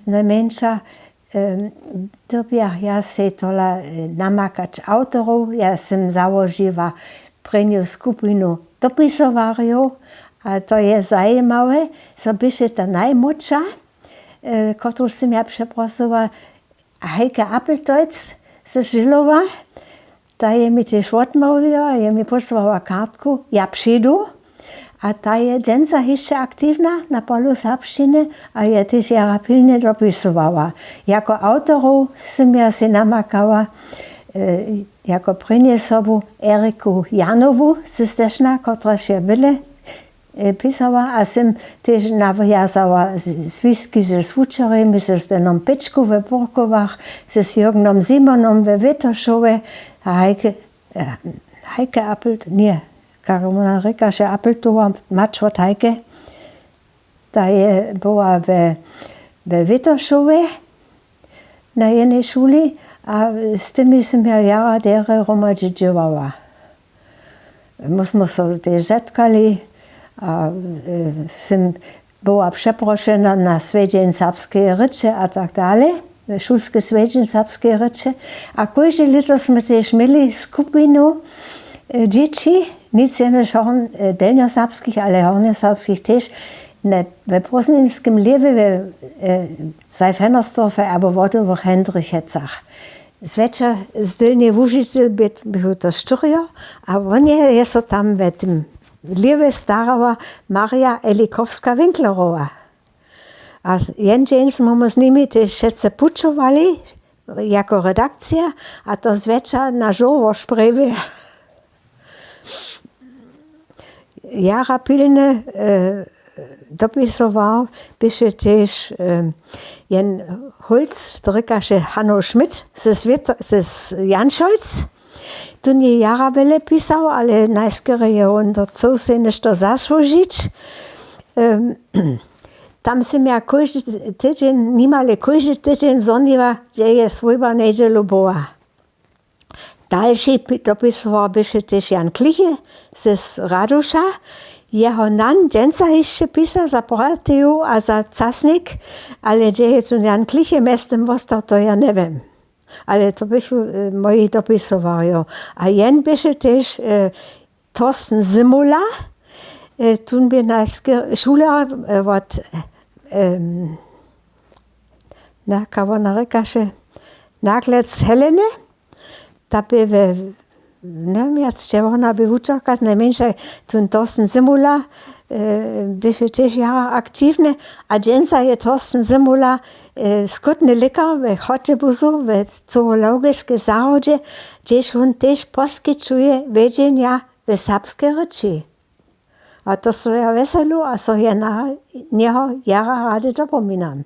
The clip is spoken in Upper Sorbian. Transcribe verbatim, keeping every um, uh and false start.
Najmjeńša dyrbjach ja sej tola namakać awtorow. Ja sym załožiła prěnju skupinu dopisowarjow. A to je zajimawe, zo běše ta najmłódša, kotruž sym ja přeprosyła, Heike Appeltoic z Žilowa. Ta je mi tež wotmołwiła, je mi pósłała kartku, ja přidu. A ta je dźensa hišće aktiwna na polu serbšćiny a je tež jara pilnje dopisowała. Jako awtorow sym ja sej namakała jako prěnje sobu Eriku Janowu z Stešnja, kotraž je byle pisała, a sym tež nawjazała zwiski z wučerjemi, z Benom Pěčku we Burkowach, z Jürgenom Simonom we Wětošowje a Heike Appelt, ně, kak wona rěkaše, Appeltowa mać wot Heike, ta je była we Wětošowje na jenej šuli. A z tymi sym ja jara derje hromadźe dźěłała. My smy so tež zetkali a sym była přeprošena na swjedźeń serbskeje rěče a tak dale, šulske swjedźeń serbskeje rěče. A kóžde lěto smy tež měli skupinu dźěći, nic jenož delnjoserbskich, ale hornjoserbskich tež, we prózdninskim lěwje we Seifennersdorfje abo wodowych Hendrichecach. Zwjetša z Delnjeje Łužicy běchu to štyrjo, a wón je so tam we tym lěwje starała Marja Elikowska-Winklerowa. A jen dźeń smy z nimi tež wšetcy pućowali jako redakcija, a to zwjetša na žurło sprjewje. Jara pilnje dopisował běše tež jen Holc, to rěkaše Hanno Schmidt z Janšolc. Tón je jara wjele pisał, ale najskerje je wón do chcył sej něšto zasłužić. Tam sym ja kóždy tydźeń, nimale kóždy tydźeń zhoniła, hdźe je swójba njedźelu była. Dalši dopisowar běše tež Jan Kliche z Raduša. Jeho nan dźensa hišće piša za Parteju a za časnik, ale hdźe je tón Jan Kliche mjeztym wostał, to ja njewěm. Ale to běchu móji dopisowarjo. A jen běše tež Thorsten Simula, tón bě najskerje šuler wot, na, kak wona rěkaše, Naglec Heleny. Ta bě we, njewěm wjac, hdźe wona bě wučerka, najmjeńšej tón Thorsten Simula běše tež jara aktiwny. A dźensa je Thorsten Simula skótny lěkar we Choćebuzu we zoologiskej zahrodźe, hdźež wón tež poskićuje wjedźenja w serbskej rěči. A to so ja wjeselu a so ja na njeho jara rady dopominam.